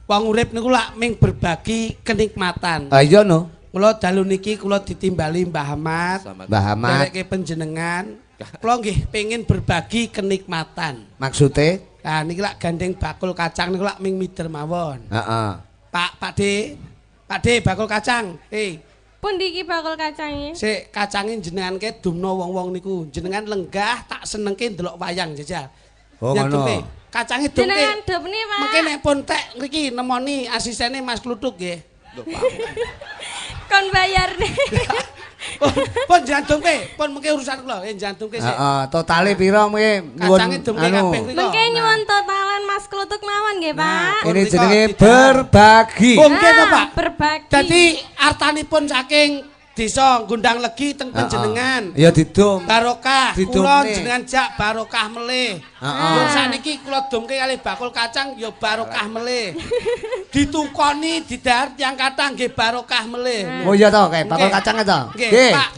Wong urip niku lak ming berbagi kenikmatan. Ah iya no. Kula dalu niki kula ditimbali Mbah Ahmad. Mbah Ahmad. Dereke panjenengan. Kula nggih pengin berbagi kenikmatan. Maksude? Nah niki lak gandeng bakul kacang niku lak ming mider mawon. Heeh. Pak, Pak De. Pak De bakul kacang. Eh, Pundi iki bakul kacange? Sik kacange jenengan ke dumno wong-wong niku. Jenengan lenggah tak senengke ndelok wayang jajal. Oh, Ya, ngono. dumke. Kacange dumke. Jenengan dumne, Pak. Mengke nek pun tek ngriki nemoni asistene Mas Kluthuk nggih. Kon bayarne. Pun, pun jenengan dumke, pun mengke urusan kula. Jenengan dumke sik. Heeh, totale pira mengke nyuwun Kacange dumke anu. kabeh mriko. Mengke nyuwun totalan Mas Kluthuk mawon nggih, Pak. Nah, Ini Mriko jenenge tidak. Berbagi. Oh, nggih to, Pak. Berbagi. Dadi artanipun saking desa Gondang Legi teng panjenengan. Ya didum. Barokah Didumne. Kula jenengan jak barokah melih. Heeh. Yo sakniki kula dumke kali bakul kacang ya barokah melih. Ditukoni didahar tiyang kathah nggih barokah melih. Oh iya to, kae bakul Nggih. kacang to. Nggih, Pak.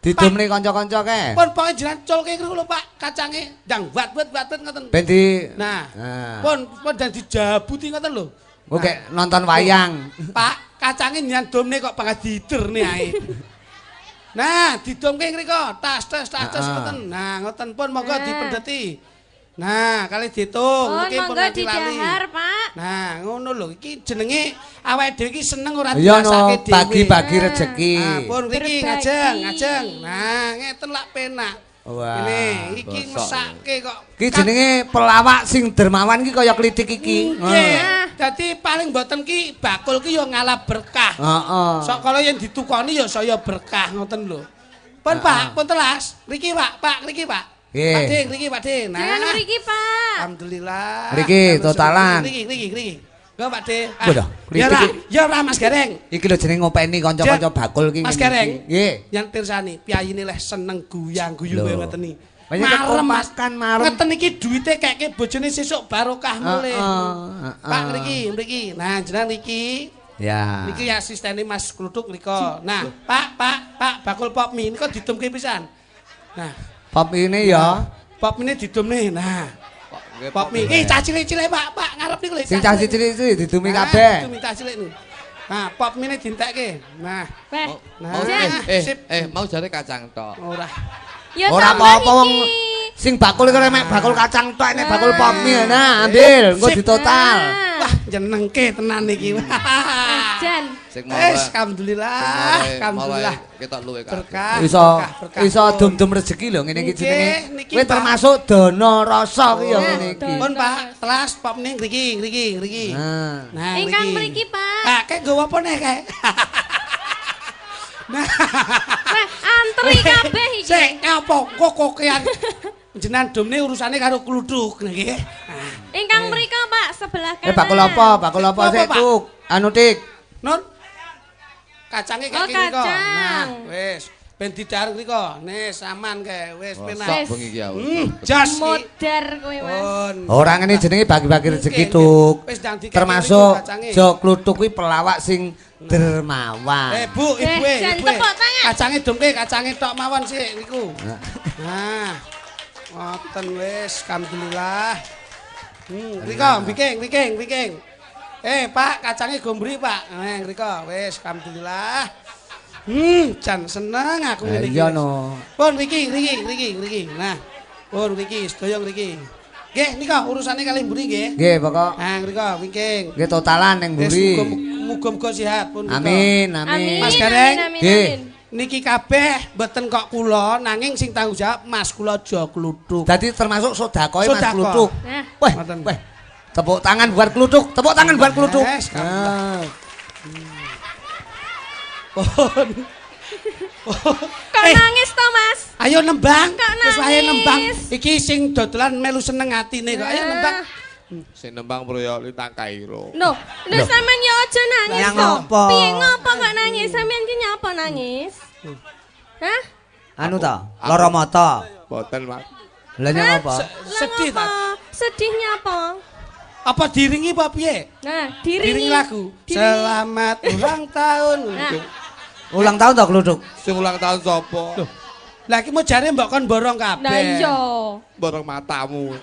Didumne kanca-kanca kae. Pun pokoke jenengan culke niku lho Pak, kacange ndang wat-wat ngoten. Ben di Nah, Nah. pun pun dan dijabuti ngoten lho. Oke, nonton wayang. Pak, kacange jenengan dumne kok bakal diiderne ae. Nah, didumke ngriko, tas tas tas tas ngoten. Nah, ngoten pun monggo dipendheti. Nah, kali diitung, Oh, niki pun monggo nganti lali. Didahar, Pak. Nah, ngono lho, iki jenenge awake dhewe iki seneng ora Iya no, dirasake dhewe. Bagi-bagi rezeki. Nah, pun ngriki Berbagi. Ngajeng, ngajeng. Nah, ngeten lak penak. Wah, Ini iki bosok. Mesake kok. Iki jenenge pelawak sing dermawan iki kaya klitik iki. Nggih. Dadi paling mboten ki bakul ki ya ngalap berkah. Heeh. Sok kalau yang ditukoni ya saya berkah ngoten lho. Pun Pak, pun telas. Mriki Pak, Pak mriki Pak. Nggih. Pak De, mriki Pak De. Nah. Jenengan mriki, Pak. Alhamdulillah. Mriki, totalan. Mriki, mriki, mriki. Nggo Pak De. Ah, Waduh, ya klitik ora, iki. Ya ora Mas Gareng. Iki lho jenenge ngopeni kanca-kanca bakul iki. Mas Ngene Gareng. iki. Nggih. Yang pirsani, piyayine leh seneng guyang-guyu Lho. koyo ngeten iki. Banyak Marem Mas. kekompakan, marem. Ngeten iki duwite keke bojone sesuk barokah mulih. Heeh, Pak heeh. mriki, mriki. Nah, jenengan niki. Ya. Niki asistene Mas Kluthuk ngriko. Nah, Pak, Pak, Pak, bakul pop mie niku didumke pisan. Nah, Pop ini ya. Pop mie didumne. Nah, pop mie. Iki cah cilik-cilik, Pak, Pak, ngarep niku lho. Sing cah cilik-cilik didumi Nah, kabeh. Didumi cah cilik niku. Nah, pop mie dintekke. Nah, Weh. Nah, Mau eh sip. eh mau jare kacang tok. Ora. Ya Ora tambah apa-apa wong iki. Sing bakul iku mek bakul kacang tok nek bakul pop mie. Nah, ambil engko Sip. ditotal. Nah. Wah, nyenengke tenan iki. Jan. Sing Wes, alhamdulillah, alhamdulillah. Ketok luwe kabeh. Berkah, Iso berkah, berkah. Iso dum-dum rezeki lho ngene iki Nggih, jenenge. Niki, Kowe Pak. Termasuk dana rasa ki ya Nah, ngene iki. Pun Pak, telas pop mie ngriki, ngriki, ngriki. Nah. Nah, Ingkang mriki, Pak. Ah, kayak nggawa apa nih kayak? Nah, Wah, antri kabeh iki. Sik, apa kok kokean jenengan dumne urusane karo kluthuk nggih. Nah, Ingkang mriko, Pak, sebelah kanan. Eh, bakul apa? Bakul apa Apa, sik Pak? tuk? Anu tik. Nun. Kacange Oh, kaya riko. kacang. Nah, wis ben didahar riko. Nih, saman kae wis penak. Bosok bengi iki aku. Jos iki. Modar kowe, Mas. Pun. Ora ngene jenenge bagi-bagi rezeki Nggih, tuk. nggih. Wis ndang dikeki Termasuk niku kacange. Jo Kluthuk kuwi pelawak sing dermawan. Eh Bu, Eh, ibu e, jan ibu e. tepuk tangan. Kacange dumke, kacange tok mawon sik niku. Nah. Ngoten wis, alhamdulillah. Riko, biking, biking, biking. Eh, Pak, kacange gombri, Pak. Eh, riko, wis, alhamdulillah. Jan seneng aku Lah ngene iki. iya Wis. no. Pun riki, riki, riki, riki. Nah, pun riki, sedaya ngriki. Nggih, nika urusane kali mburi nggih. Nggih, pokok Nah, ngriko, wingking. nggih totalan ning Wis mburi. Muga-muga sehat pun. Riko. Amin, amin. Amin. Mas Gareng. Amin, amin, Nggih. amin. Niki kabeh mboten kok kula nanging sing tanggung jawab Mas kula Jo Kluthuk. Dadi termasuk sedekahe Mas Sedekah. Kluthuk. Nah. Wah, Ngoten. wah. Tepuk tangan buat Kluthuk, tepuk tangan buat Kluthuk. Yes, Ah. Pun. Kok Eh. nangis to, Mas? Ayo nembang. Kok Wis wae nembang. nangis? Iki sing dodolan melu seneng atine kok. Ayo Nah. nembang. Sing nembang Proyo Lintang Kairo. No, lho sampean ya aja nangis Lah, to. ngopo? Piye ngopo kok nangis? Sampean ki nyapa nangis? Hah? Anu ta, lara mata. Boten, Mas. Lah nyang apa? Lah Sedih ta? ngopo? Sedih nyapa? Apa diringi apa piye? Nah, diringi. Diringi lagu. Diringi. Selamat ulang tahun. Nah. Ulang tahun ta Kluthuk? Sing ulang tahun sapa? Lah iki mau jare mbok kon borong kabeh. Nah iya. Borong matamu.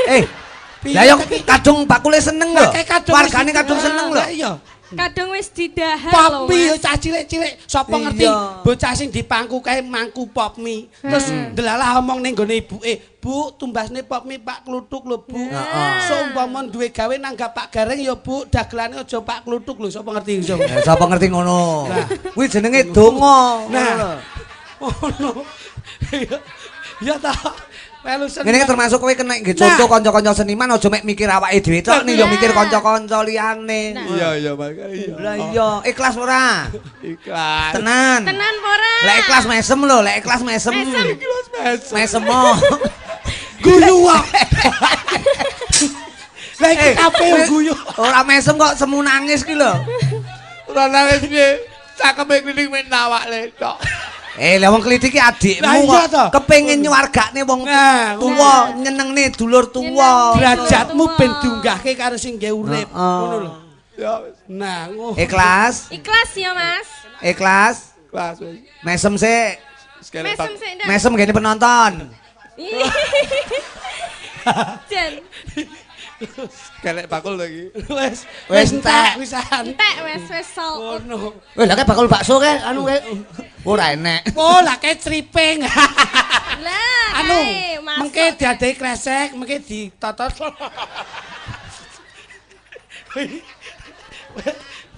Eh, Lah yo kadung bakule seneng lho. Wargane kadung seneng lho. Iya. Kadung wis didahar lho. Pop mie yo cah cilik-cilik, sapa ngerti bocah sing dipangku kae mangku pop mie. Terus delalah omong ning gone ibuke, "Bu, tumbasne pop mie Pak Kluthuk lho, Bu." Seumpama duwe gawe nanggap Pak Gareng ya, Bu, dagelane aja Pak Kluthuk lho, sapa ngerti iso. Sapa ngerti ngono. Kuwi jenenge donga. Nah. Ngono. Ya ta. Ngene termasuk kowe kena nggih contoh kanca-kanca seniman aja mek mikir awake dhewe tok ning yo mikir kanca-kanca liyane. Iya iya Mas. Iya. Lah iya, ikhlas ora? Ikhlas. Tenan. Tenan apa ora? Lek ikhlas mesem lho, lek ikhlas mesem. Ikhlas mesem. Mesem mo. Guyu kok. Lah iki kabeh guyu. Ora mesem kok semu nangis ki lho. Ora nangis piye? Cakeme klinik men nawak le tok. Lah wong klithik iki adikmu kok kepengin nyuwargakne wong tuwa, nyenengne dulur tuwa. Derajatmu ben diunggahke karo sing gawe urip. Ngono lho. Ya wis. Nah, ngono. Ikhlas? Ikhlas ya, Mas. Ikhlas? Ikhlas wis. Mesem sik. Mesem sik ndak. Mesem gene penonton. Jan. Kelek bakul lagi. Wis wis entek wisan. Entek wis wis sold. Ngono. Wis lha bakul bakso kae anu kae ora enek. Oh, lah kae triping. Lah, anu mengke diadahi kresek, mengke ditotot.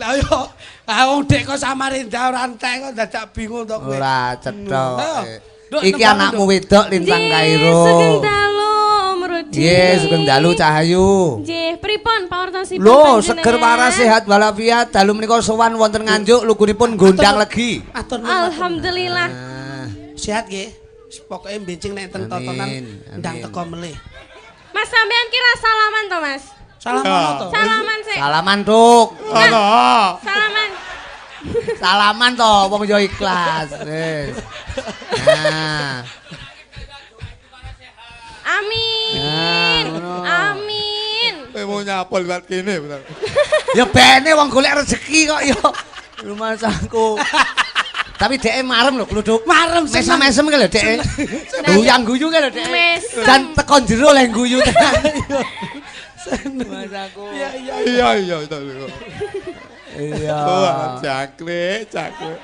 Lah yo, wong dek kok Samarinda ora entek kok dadak bingung to kowe. Ora cetha. Iki anakmu wedok Lintang Kairo. Sugeng dalu Om Rudi. Nggih, sugeng dalu Cahayu. Nggih, pripun pawartosipun panjenengan? Lho, seger waras sehat walafiat. Dalu menika sowan wonten Nganjuk lugunipun Gondang Legi. Alhamdulillah. Sehat nggih. Pokoke mbencing nek enten tontonan ndang teko melih. Mas sampean kira salaman to, Mas? Salaman to? Salaman sik. Salaman, Tuk. Salaman. Salaman to, wong yo ikhlas. Wis. Nah. Amin. Amin. Kowe mau nyapa liwat kene bener. Ya bene wong golek rezeki kok ya. Rumangsaku. Tapi dheke marem lho, Kluduk. Marem mesem-mesem ki lho dheke. Guyang guyu ki lho dheke. Dan teko jero lek guyu tenan. Rumangsaku. Iya iya iya iya. Wah, jangkrik, jangkrik.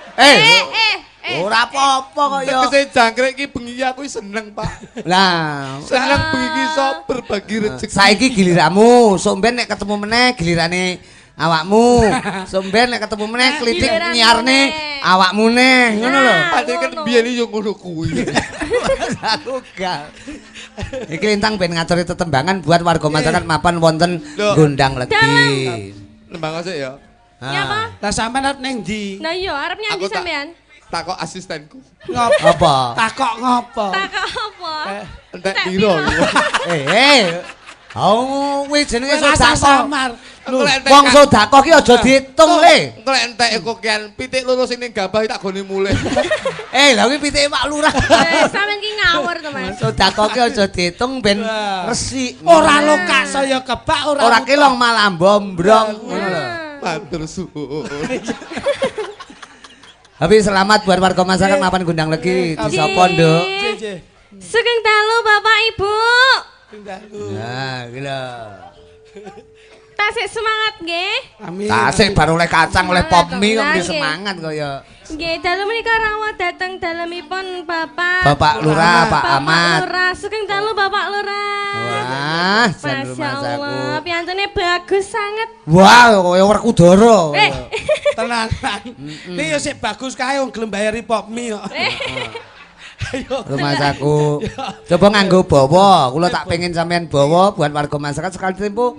Ora apa-apa kok ya. Tegese jangkrik iki bengi aku seneng, Pak. Lah, seneng bengi iki iso berbagi rezeki. Saiki giliranmu, sok ben nek ketemu meneh gilirane awakmu. Sok ben nek ketemu meneh klitik nyiarne awakmu neh, ngono lho. Padahal kan biyen yo ngono kuwi. Aku gak. Iki Lintang ben ngaturi tetembangan buat warga masyarakat mapan wonten Gondang Legi. Nembang sik ya. Nyapa? Lah sampean arep ning ndi? Nah iya, arep nyang ndi sampean? Takok asistenku. Ngopo? Apa? Takok ngopo? Takok apa? Entek piro? Oh, kuwi jenenge sedekah. Wong sedekah ki aja diitung le. Engko lek entek kokean pitik loro sing ning gabah tak gone mulih. Lha kuwi pitike Pak Lurah. Sampeyan ki ngawur to, Mas. Sedekah ki aja diitung ben resik. Ora lokak saya kebak ora. Ora kelong malah bombrong ngono lho. Matur suwun. Tapi selamat buat warga masyarakat mapan Gondang Legi. Disapa, Nduk? Sugeng dalu Bapak Ibu. Nah, iki lho. Tasik semangat nggih. Amin. Tasik baru oleh kacang oleh pop mie kok mesti semangat kaya. Nggih, dalu menika rawuh dateng dalemipun Bapak Bapak Lurah, Pak Ahmad. Lurah, sugeng dalu Bapak Lurah. Wah, jan rumangsaku. Piyantune bagus sanget. Wah, kaya Werkudara. Tenanan. Iki yo sik bagus kae wong gelem bayari pop mie kok. Ayo. Rumangsaku. Coba nganggo bawa, kula tak pengen sampean bawa buat warga masyarakat sekali tempo.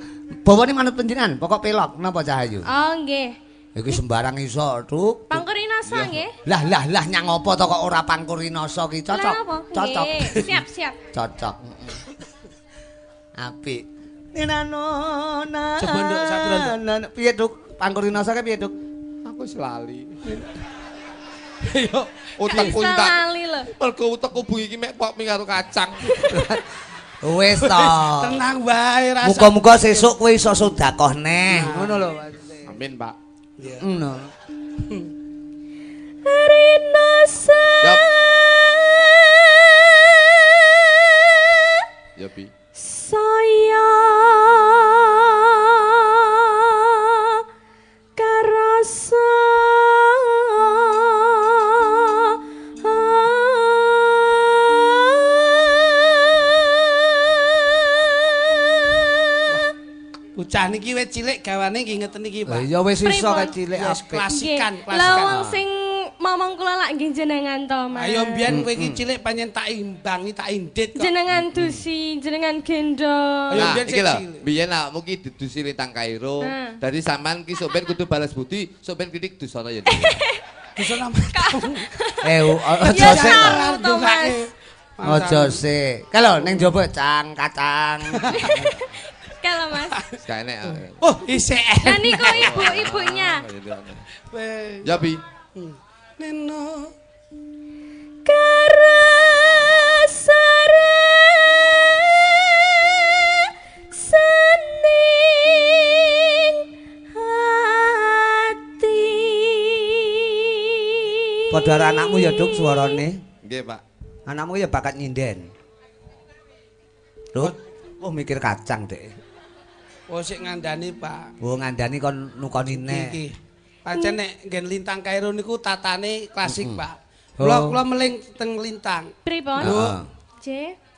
Bawane manut panjenengan, pokok pelok napa Cahayu? Oh, nggih. Iki sembarang iso, Duk. Pangkurinasa nggih. Lah lah lah nyang apa to kok ora pangkurinasa ki cocok. Cocok. Siap, siap. Cocok. Apik. Ninanona. Coba nduk sapira nduk. Piye, Duk? Pangkurinasa ki piye, Duk? Aku wis lali. Yo, utekku tak. Lali lho. Mergo utekku bengi iki mek pop mie karo kacang. Wis to. Tenang wae rasa. Muga-muga sesuk kowe iso sedekah neh. Ngono lho. Amin, Pak. Iya. Ngono. Rinasa. Ya, Bi. Saya Bocah niki wis cilik gawane nggih ngeten iki, Pak. Ya wis iso Pripun? kecilik apik. Klasikan, Nggih. Lah klasikan. wong sing momong kula lak nggih jenengan to, Mas. Ayo mbiyen kowe iki cilik pancen tak imbangi, tak indit kok. Jenengan dusi, jenengan gendong. Ayo Nah, mbiyen iki sik lho, cilik. biyen awakmu ki didusi Lintang Kairo. Dadi sampean ki sok ben kudu balas budi, sok ben klitik dusana ya. Dusana. Aja Ya sik. saru to, Mas. Aja sik. Kalau ning jaba cang kacang. Kalau Mas. Wis gak enek. Oh, isih Lah niku ibu-ibunya. enek. Ya bi. Neno. Karasaning hati. Padha karo anakmu ya, Duk, suarane. Nggih, Pak. Anakmu ya bakat nyinden. Duk, oh mikir kacang, Dek. Oh, sik ngandani, Pak. Oh ngandani kon nukoni nek. Iki. Pancen nek nggen Lintang Kairo niku tatane klasik, Pak. Kula Oh. kula meling teng Lintang. Pripun? Heeh. J.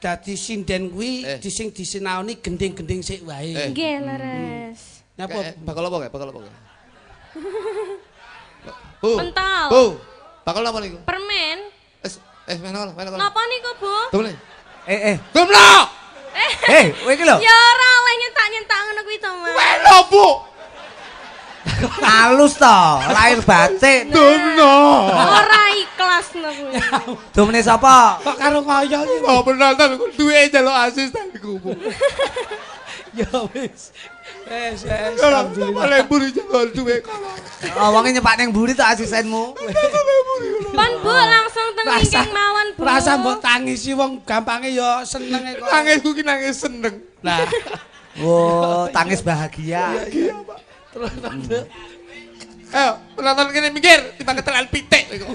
Dadi sinden kuwi sing disinaoni gending-gending sik wae. Nggih, leres. Nyapa? Bakal apa kae? Bakal apa kae? Bu. Pentol. Bu. Bakal apa niku? Permen. Meno meno. Napa niku, Bu? Dumle. Eh. Dumlo. Kowe iki lho. Ya ora oleh nyentak-nyentak ngono kuwi to, Mas. Meno, Bu. Halus to, lahir batin. Dumno. Ora ikhlas ngono kuwi. Dumne sapa? Kok karo ngoyo iki? Oh, penonton ku duwe njaluk asistenku, Bu. Ya wis. Wis, wis. Alhamdulillah. Oleh mburi njaluk duwe kono. Oh, wonge nyepak ning mburi to asistenmu. Pon Bu langsung teng Rasa- wingking mawon, Bu. Rasa mbok tangisi wong gampange ya senenge kok. Nangisku ki nangis seneng. Lah, Oh, tangis bahagia. Iya, Pak. terus terus. Ayo, penonton kene minggir, timbang ketelan pitik iku.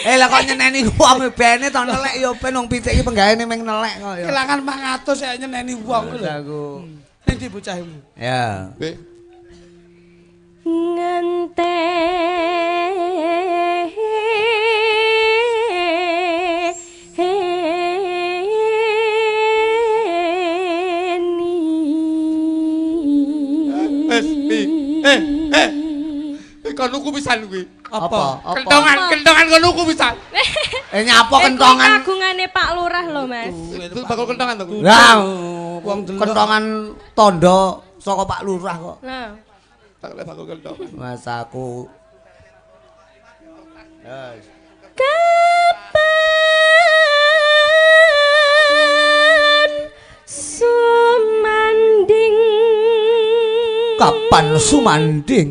Lah kok nyeneni wong bene to nelek ya ben wong pitik iki penggaweane meng nelek kok ya. Kelangan 500 ya nyeneni wong lho. Aku. Ning ndi bocahmu? Ya. Be. Ngenteni. Wes, Bi. Kon nuku pisan kuwi. Apa? Apa? Kentongan, kentongan kon nuku pisan. Nyapa kentongan? Kagungane Pak Lurah lho, Mas. Itu bakal kentongan to kuwi. Lah, Wong delok. kentongan tondo saka Pak Lurah kok. Lah, Tak lek bakal kentongan. Mas aku. kapan sumanding? Kapan sumanding?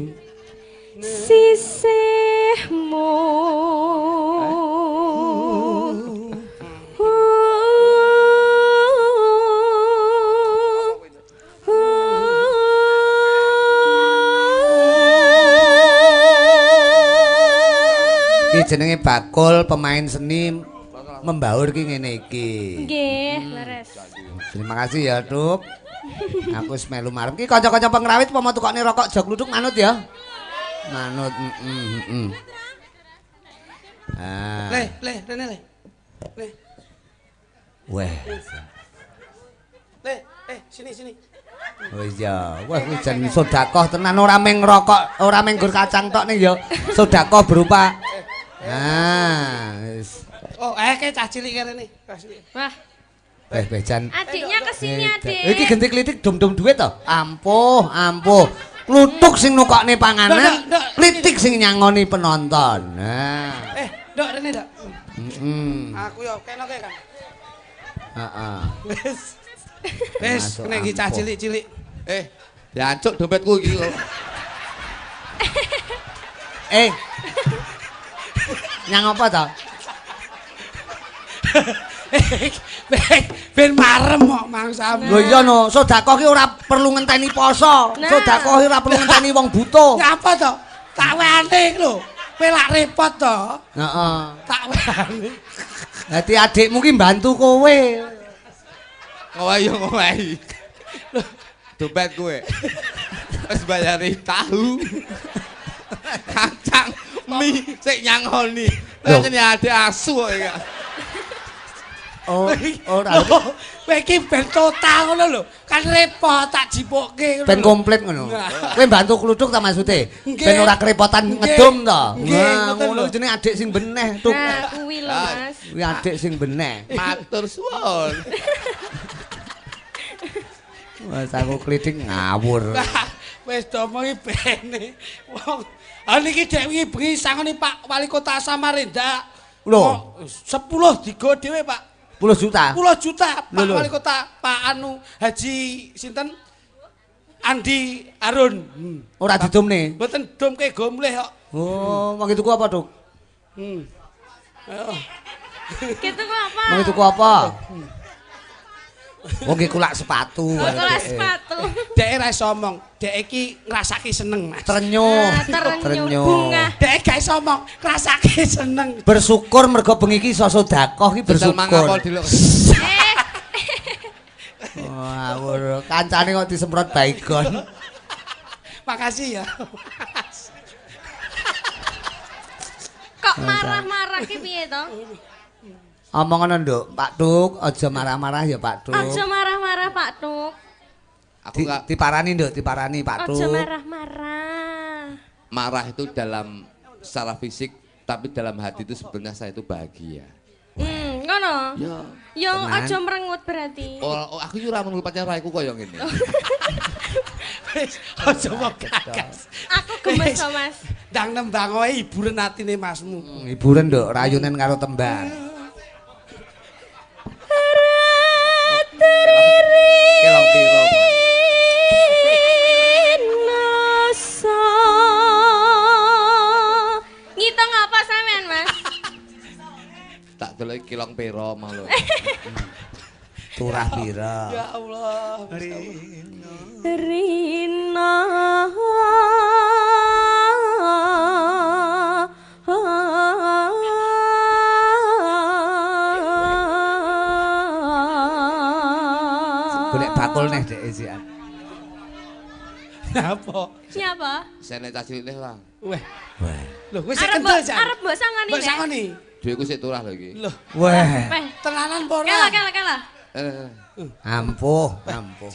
Sisihmu. Iki jenenge bakul pemain seni membaur ki ngene iki. Nggih, leres. Terima kasih ya, Duk. Aku wis melu marem. Ki kanca-kanca pengrawit pomo tukokne rokok jog luduk manut ya. Manut, heeh, heeh. Ah. Le, le, rene le. Le, Weh. le, sini sini. Oh iya, wah kuwi jan sedekah tenan ora meng rokok, ora meng gur kacang tok ning ya sedekah berupa. Ah, wis. Oh, kayak cah cilik kene. Cah cilik. Wah, Weh jan. adiknya kesini, adik. Iki genti klitik dum-dum duit to? Ampuh, ampuh. Kluthuk sing nukokne panganan, Nduk, nduk, klitik sing nyangoni penonton. Nah. Nduk rene, Nduk. Heeh. Aku yo kene kae kan. Heeh. Wis. Wis, Masuk kene iki cah ampuh. cilik-cilik. Diancuk dompetku iki kok. Eh. Nyang apa to? Ben marem kok mangsamu. Lho iya no, sedekah ki ora perlu ngenteni poso. Nah. Sedekah ki ora perlu ngenteni wong butuh. Nyapa to? Tak wehane iki lho. Kowe lak repot to. Heeh. Tak wehane. Dadi adikmu ki mbantu kowe. Ngowahi yo ngowahi. Dompet kowe. Wis bayari tahu. Kacang, mie sik nyangoni. Loh. Lah jenenge adik asu kok iki. Oh, ora. Kowe iki ben total ngono lho. Kan repot tak jipukke ngono. Ben komplit ngono. Kowe bantu kluthuk ta maksude? Ben ora kerepotan ngedum ta. Ngono jenenge adik sing beneh, Tuk. Nah, kuwi lho, Mas. Kuwi adik sing beneh. Matur suwun. Wes aku klitik ngawur. Wis domongi bene. Wong ah niki dek wingi bengi sangone Pak Wali Kota Samarinda. Lho, 10 digo dhewe, Pak. 10 juta. 10 juta Pak Wali Kota, Pak Anu Haji sinten? Andi Arun. Ora didumne. Mboten dumke go mulih kok. Oh, mangke tuku apa, Duk? Ayo. Ki tuku apa? Mangke tuku apa? Wong ki kulak sepatu. Oh, kulak sepatu. Dek ora iso omong, dek iki ngrasake seneng, Mas. Trenyuh. Trenyuh. Bunga. Dek gak iso omong, ngrasake seneng. Bersyukur mergo bengi iki iso sedekah iki bersyukur. Wah, kancane kok disemprot baygon. Makasih ya. Kok marah-marah ki piye to? Omong ngono, Nduk, Pak Tuk, aja marah-marah ya, Pak Tuk. Aja marah-marah, Pak Tuk. Aku diparani, Nduk, diparani, Pak Tuk. Aja marah-marah. Marah itu dalam secara fisik, tapi dalam hati itu sebenarnya saya itu bahagia. Ngono. Ya. Yo aja merengut berarti. Oh, aku yo ora menurut pacar raiku koyo ngene. Wis aja gagas. Aku gemes to, Mas. Ndang nembang wae hiburan atine masmu. Hiburan, Nduk, rayunen karo tembang. Kelong piro. Ngitung apa sampean, Mas? Tak delok kelong piro mau lho. Turah piro. Ya Allah. Rina. Golek bakul neh dek isian. Napa? Siapa? Sene cah cilik lah. Weh. Weh. Lho, wis kendel jan. Arep mbok sangoni. Mbok sangoni. Dhuwitku sik turah lho iki. Lho. Weh. Tenanan apa ora? Kela, kela, kela. Ampuh, ampuh.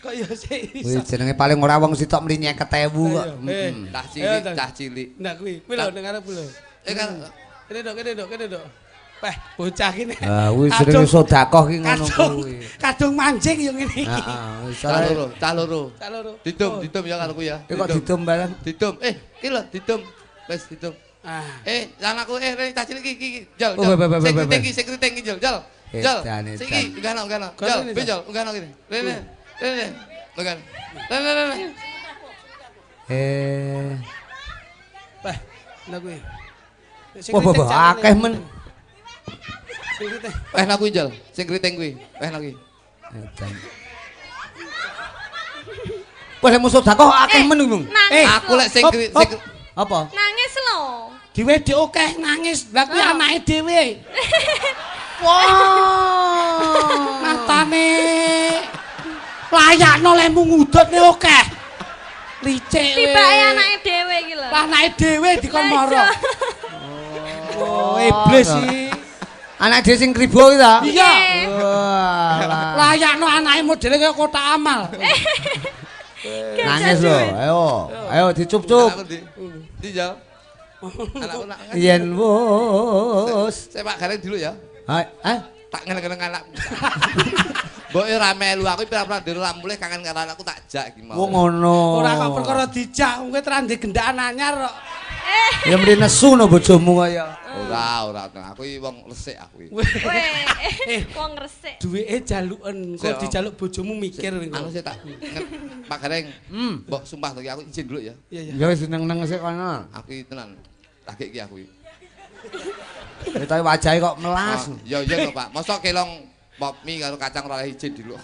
Kok ya sik iso. Kuwi jenenge paling ora wong sitok mli 50.000 kok. Cah cilik, cah cilik. Nah kuwi, kuwi lho ning arep lho. Eh kan kene nduk, kene nduk, kene nduk. Peh, bocah iki. Ah, kuwi jenenge sedekah ki ngono kuwi. Kadung mancing yo ngene iki. Heeh, cah loro, cah loro. Cah loro. Didum, didum ya karo kuwi ya. Kok didum bareng? Didum. Eh, iki lho didum. Wis didum. Ah. Eh, lan aku cah cilik iki iki. Jol, jol. Sing kriting iki, sing kriting iki jol, jol. Jol. Sing iki unggahno, unggahno. Jol, jol, unggahno kene. Rene. Rene. Unggahno. Rene, rene. Eh. Peh, lha kuwi. Wah, akeh men. Weh aku jol, sing kriting kuwi. Weh kuwi. Wah, lek musuh sedekah akeh men kuwi. Eh, aku lek sing apa? Nangis lho. Diwedhe akeh nangis. Lah kuwi anake dhewe. Wah. Matane layakno lehmu ngudutne akeh. Licik. Tibake anake dhewe iki lho. Anake dhewe dikon mara. Oh, iblis iki. Anak dhewe sing kribo iki ta? Iya. Walah. Layakno anake modele kaya kotak amal. Nangis lho. Ayo, ayo dicup-cup. Ndi, Jol? Anakku nak. Yen wis. Saya Pak Gareng dulu ya. Hah? Tak ngeneng-ngeneng anakku. Mbok ora melu aku pira-pira ndero ra mulih kangen karo anakku tak jak iki mau. Wong ngono. Ora kok perkara dijak, kowe terang ndek gendaan anyar kok. Ya mrene nesu no bojomu kaya. Ora, ora. Aku iki wong resik aku iki. Weh, wong resik. Duweke jaluken, kok dijaluk bojomu mikir kowe. Anu sik tak Pak Gareng. Mbok sumpah to iki aku izin dulu ya. Iya, iya. Ya wis neng-neng sik kono. Aku iki tenan. Lagi iki aku iki. Ketoke wajahe kok melas. Ya iya to, Pak. Mosok kelong pop mie karo kacang ora izin dulu.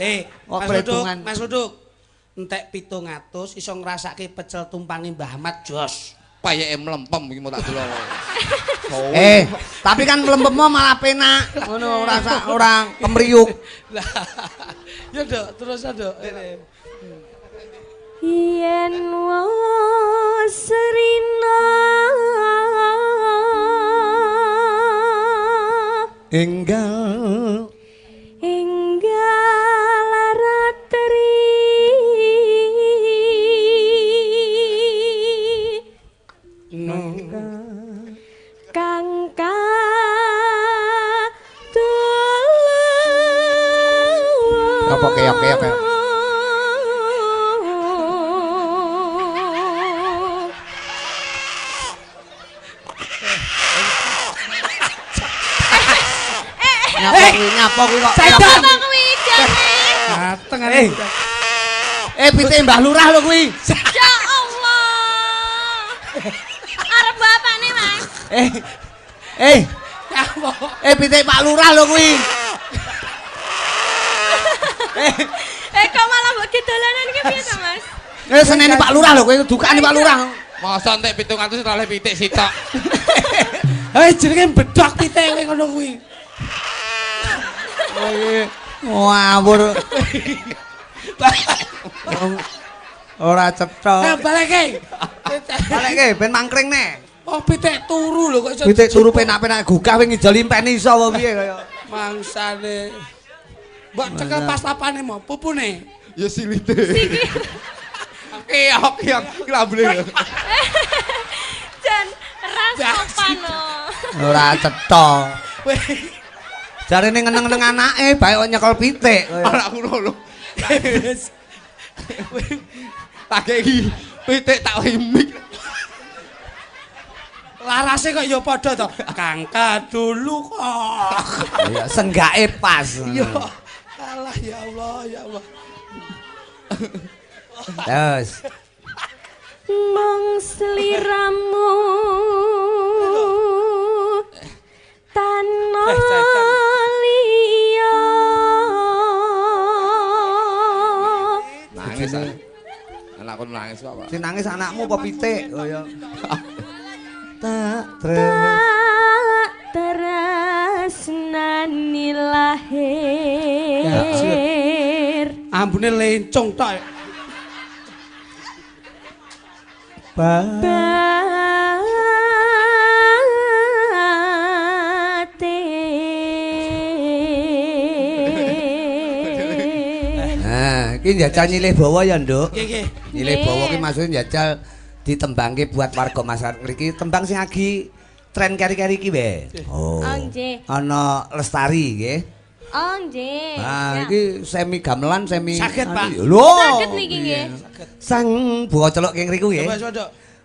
Eh, Mas Luduk, Mas Luduk. Entek 700 iso ngrasake pecel tumpange Mbah Ahmad jos. Payeke mlempem iki mau tak delok. Eh, tapi kan mlempemmu malah penak. Ngono ora ora kemriyuk. Lah. Ya, Nduk, terus Nduk. Yen wis rina Enggal enggal ratri kang kadol apa keok-keok ya? Nyapa kuwi kok. Setan. Apa kuwi jane? Dateng arek. Pitik Mbah Lurah lho kuwi. Ya Allah. Arep bapakne, Mas. Nyapa? Pitik Pak Lurah lho kuwi. Kok malah mbok gedolanan iki piye to, Mas? Senene Pak Lurah lho kowe dukane Pak Lurah. Masa entek 700 oleh pitik sitok. Jenenge bedhok pitik kowe ngono kuwi. Ngawur. Ora cetha. Baleke. Baleke ben mangkring neh. Oh, pitik turu lho kok iso. Pitik turu penak-penak gugah wingi ngijoli impeni iso apa piye kaya. Mangsane. Mbok cekel pas lapane mo, pupune. Ya silite. Keok-keok klambune. Jan ra sopan. Ora cetha. Jarene ngeneng-ngeneng anake bae kok nyekel pitik. Ora ngono lho. Tak iki pitik tak imik. Larase kok ya padha to. Kang kadulu kok. Ya senggake pas. Iya. Alah ya Allah, ya Allah. Terus. Mong sliramu tanah liya. Nangis. Anakku nangis kok, Pak. Sing nangis anakmu apa pitik kaya. Tak tresnani lahir. Ambune lencung tok. Batin. Nah, iki njajal nyilih bawa ya, Nduk. Nggih, nggih. Nyilih bawa ki maksudnya njajal ditembangke buat warga masyarakat mriki, tembang sing agi tren keri-keri iki wae. Oh. Nggih. Ana lestari nggih. Oh, nggih. Nah, iki semi gamelan, semi saged, Pak. Lho. Saged niki nggih. Sang buka celuk keng riku nggih.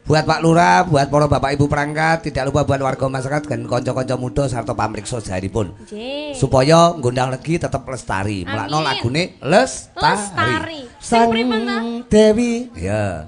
Buat Pak Lurah, buat para bapak ibu perangkat, tidak lupa buat warga masyarakat dan kanca-kanca muda sarta pamriksa sajaripun. Nggih. Supaya ngundang legi tetep lestari. Mulakno lagune Lestari. Lestari. Sang Dewi. Ya.